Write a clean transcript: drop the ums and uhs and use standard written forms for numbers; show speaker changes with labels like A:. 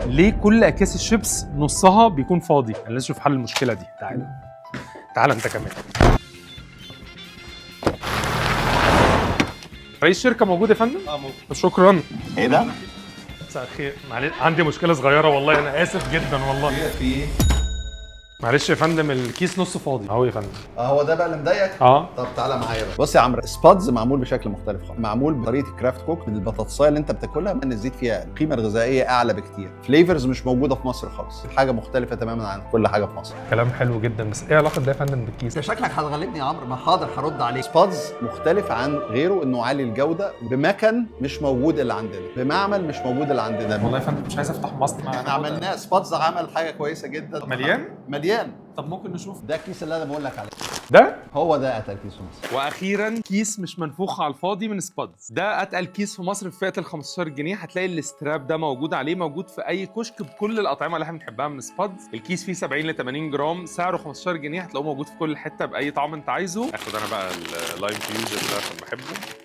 A: ليه كل اكياس الشيبس نصها بيكون فاضي؟ انا لازم اشوف حل المشكلة دي. تعالى تعالى انت كمان. رئيس شركة موجود يا فندم؟ اه موجود. شكرا.
B: ايه ده؟
A: مساء الخير، معلش عندي مشكلة صغيرة والله، انا اسف جدا والله.
B: في ايه؟
A: معلش يا فندم، الكيس نصه فاضي اهو يا فندم.
B: اه هو ده بقى اللي مضايقك؟
A: اه.
B: طب تعالى معايا بقى. بص يا عمرو، سبادز معمول بشكل مختلف خالص، معمول بطريقة ال kraft cook. البطاطسايه اللي انت بتاكلها ان الزيت فيها القيمة الغذائية اعلى بكتير، flavors مش موجودة في مصر خالص، حاجة مختلفة تماما عن كل حاجة في مصر.
A: كلام حلو جدا، بس ايه علاقة ده يا فندم بالكيس؟
B: انت شكلك هتغلبني يا عمرو، ما حاضر هرد عليك. سبادز مختلف عن غيره انه عالي الجودة، بمكن مش موجود اللي عندنا، بمعمل مش موجود اللي عندنا.
A: والله يا فندم مش عايز افتح مصنع.
B: احنا عملناه، سبادز عمل حاجة كويسة جدا.
A: مليان؟
B: مليان.
A: طب ممكن نشوف
B: ده الكيس اللي انا بقول لك عليه.
A: ده؟
B: هو ده اتقل كيس في مصر.
A: واخيرا كيس مش منفوخ على الفاضي من سبادز. ده اتقل كيس في مصر في فئة ال 15 جنيه. هتلاقي ال strap ده موجود عليه، موجود في اي كشك بكل الاطعمة اللي احنا بنحبها من سبادز. الكيس فيه 70 ل 80 جرام، سعره 15 جنيه، هتلاقوه موجود في كل حتة باي طعم انت عايزه. اخد انا بقى ال lime fusion ده عشان بحبه.